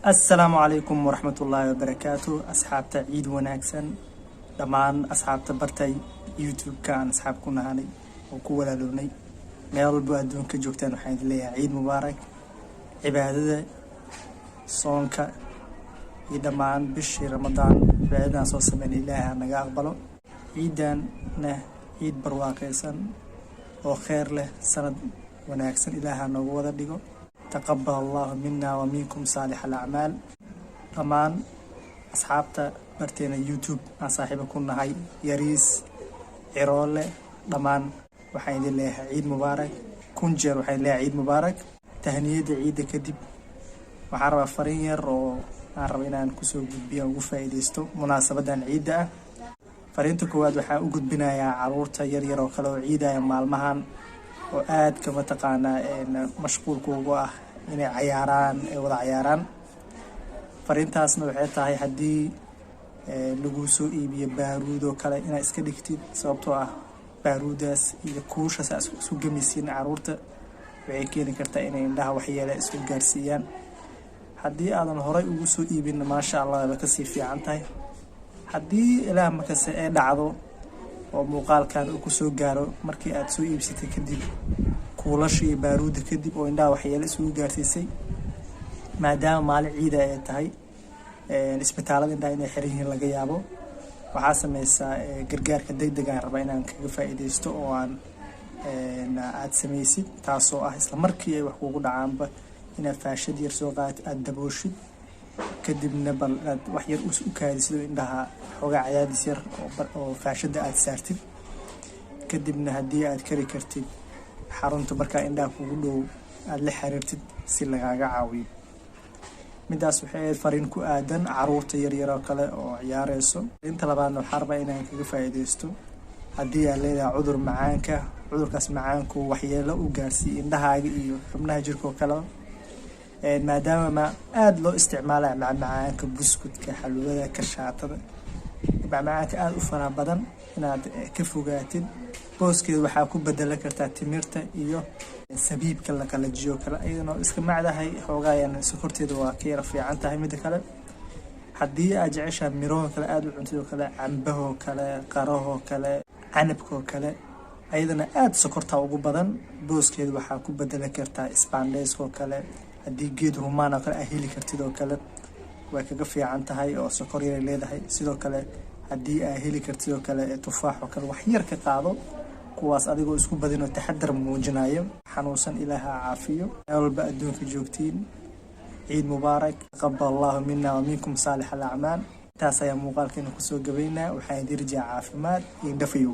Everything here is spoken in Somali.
Assalaamu calaykum waraxmatullaahi wabarakaatu. Asxaabta, ciid wanaagsan dhammaan asxaabta bartay YouTube-ka aan asxaab ku nahanay oo ku walaalownay. Meel walbo adduunka joogtaan, waxaan idin leeyahay ciid mubaarak. Cibaadada soonka iyo dhammaan bishii Ramadaan cibaadadan soo sameyn, Ilaahay ha naga aqbalo. Ciidanna ciid barwaaqeysan oo kheer leh, sanad wanaagsan Ilaaha noogu wada dhigo. Taqabal Allahu mina wa minkum saalix alacmaal. Dhammaan asxaabta barteena YouTube aan saaxiibo ku nahay, yariis, ciroole, dhammaan waxaan idin leeyahay ciid mubaarak. Kun jeer waxaan idin leeyahay ciid mubaarak. Tahniyadda ciidda kadib, waxaan rabaa fariin yar oo aan raba inaan kusoo gudbiyo, ugu faa'iidaysto munaasabadan ciidda ah. Fariinta koowaad waxaan u gudbinayaa caruurta yar yar oo kale oo ciidaya maalmahan oo aadka mataqaanaa mashquulka ugu ah inay cayaaraan, ay wada cayaaraan. Fariintaasna waxay tahay, haddii lagu soo iibiyo baaruud oo kale, inaad iska dhigtid, sababtoo ah baaruudaas iyo kuushaas aad isku gamaysiin caruurta waxay keeni kartaa inay indhaha waxyeele isku gaarsiiyaan. Haddii aadan horay ugu soo iibin, maasha Allah, wayba kasii fiican tahay. Haddii Ilaah markase ee dhacdo oo muuqaalkan uu kusoo gaaro markii aad soo iibsatay kadib kuulasha iyo baaruudda kadib oo indhaha waxyeele isugu gaarsiisay, maadaama maalin ciida ay tahay, isbitaalada indhaha inay xiran yihiin laga yaabo, waxaa sameysaa gargaarka deg deg aan rabaa inaan kaga faa'iidaysto oo aan aad sameysid, taasoo ah isla markii ay wax kugu dhacaanba inaad faashad yar soo qaadatid, aada dabooshid, kadibna bal inaad wax yar u kaadisid oo indhaha xoogaa cadaadis yar oo faashadda aad saartid. Kadibna haddii aad kari kartid, xarunta markaa indhaha kugu dhow aada la xiriirtid si lagaaga caawiyo. Midaas waxay ahayd fariin ku aadan caruurta yaryar oo kale oo ciyaareyso. Inta labaadna waxaa rabaa inaan kaga faa'iidaysto, haddii aad leedahay cudur macaanka, cudurkaas macaanku waxyeelo u gaarsiiya indhahaaga iyo xubnaha jirka oo kale, maadaama ma aada loo isticmaalaya macmacaanka, buskudka, xalwada, kashaatada, macmacaanka aada u faraha badan, inaad ka fogaatid. Booskeeda waxaa ku bedelan kartaa timirta iyo sabiibka la qalajiyo kale, iyadana iska macdahay xoogaa, sokorteeda waa ka yara fiican tahay. Mida kale, haddii aad jeceshaha mirahoo kale aada u cuntid oo kale, cambahoo kale, qarahoo kale, canabkoo kale, ayadana aada sokortaa ugu badan. Booskeeda waxaa ku bedelan kartaa isbaandheyskoo kale. Haddii geed rumaan oo kale aa heli kartid oo kale, way kaga fiican tahay oo sokor yaray leedahay. Sidoo kale, haddii aa heli kartid oo kale tufaax oo kale, wax yar ka qaado kuwaas, adigoo isku badin oo taxadar muujinayo. Xanuunsan Ilaaha caafiyo. Meel walba adduunka joogtiin, ciid mubaarak. Taqabal Allahu mina wa minkum saalix alacmaal. Intaas ayaa muuqaalkeena kusoo gabaynaa. Waxaan idin rajaa caafimaad iyo indhafayow.